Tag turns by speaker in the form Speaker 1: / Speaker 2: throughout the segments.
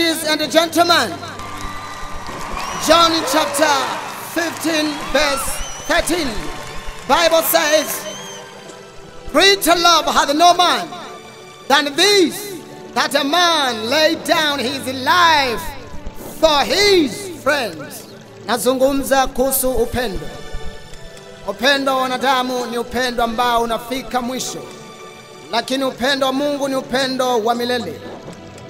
Speaker 1: Ladies and gentlemen, John chapter 15 verse 13, Bible says, greater love hath no man than this, that a man lay down his life for his friends. Nazungumza kuhusu upendo. Upendo wa wanadamu ni upendo ambao unafika mwisho, lakini upendo wa Mungu ni upendo wa milele.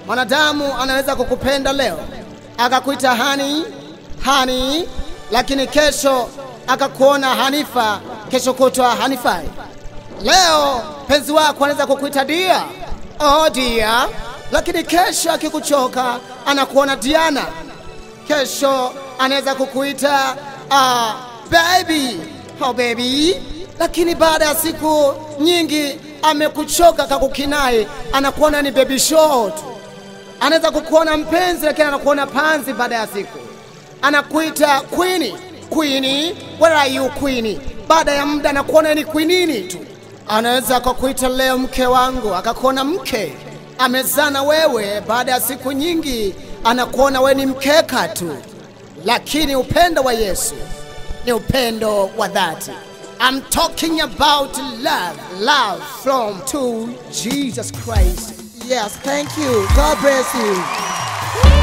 Speaker 1: Mwanadamu anaweza kukupenda leo akakuita hani hani, lakini kesho akakuona Hanifa, kesho kutwa Hanifai. Leo penzi wako anaweza kukuita dia, oh dia, lakini kesho akikuchoka anakuona Diana. Kesho anaweza kukuita baby, oh baby, lakini baada ya siku nyingi amekuchoka kakukinai, anakuona ni baby short. Anaweza kukuona mpenzi, lakini anakuona panzi baada ya siku. Anakuita queenie, queenie, where are you queenie? Baada ya muda anakuona ni queenini tu. Anaweza kukuita leo mke wangu, akakuona mke amezana wewe, baada ya siku nyingi anakuona wewe ni mkeka tu. Lakini upendo wa Yesu ni upendo wa dhati. I'm talking about love, love from to Jesus Christ. Yes, thank you. God bless you.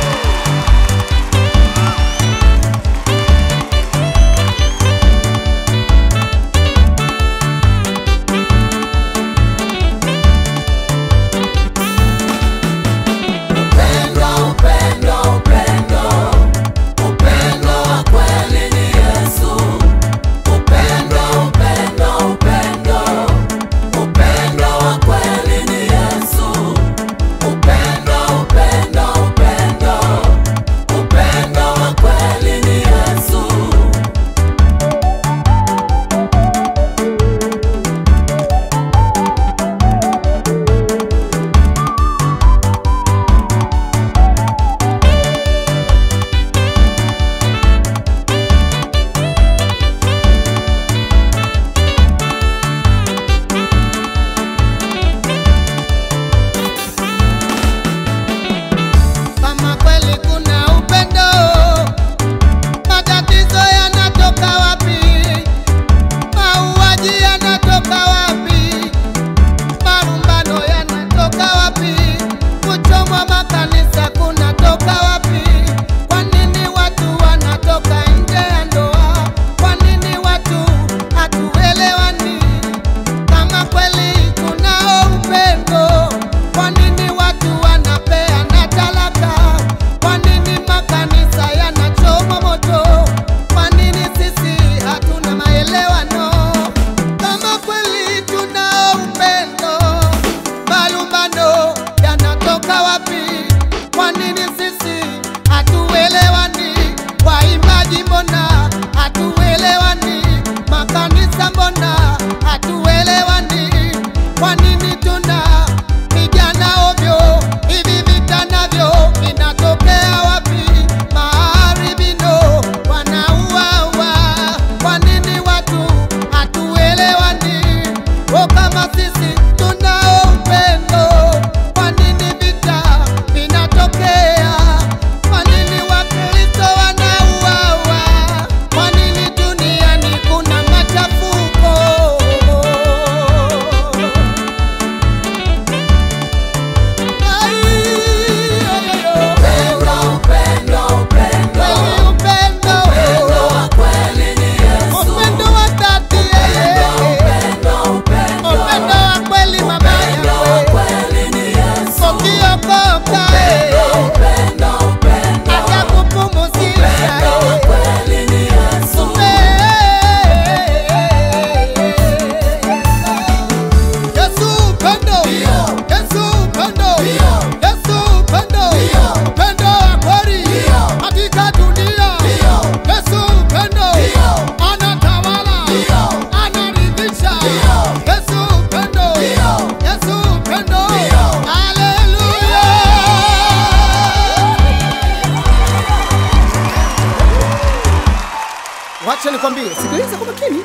Speaker 1: Wacha nikwambie, sikiliza kwa makini.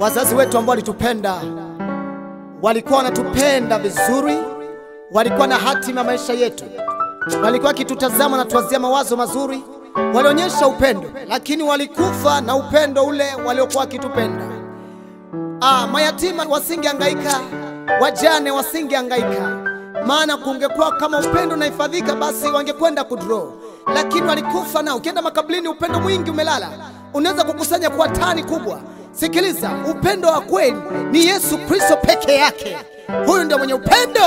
Speaker 1: Wazazi wetu ambao walitupenda, walikuwa wanatupenda vizuri, walikuwa na hatima maisha yetu. Walikuwa kitutazama na tuwazia mawazo mazuri, walionyesha upendo, lakini walikufa na upendo ule waliokuwa wakitupenda. Mayatima wasingehangaika, wajane wasingehangaika, maana kungekuwa kama upendo unahifadhika basi wangekwenda kudraw, lakini walikufa nao. Ukienda makaburini upendo mwingi umelala, unaweza kukusanya kwa tani kubwa. Sikiliza, upendo wa kweli ni Yesu Kristo peke yake. Huyu ndio mwenye upendo.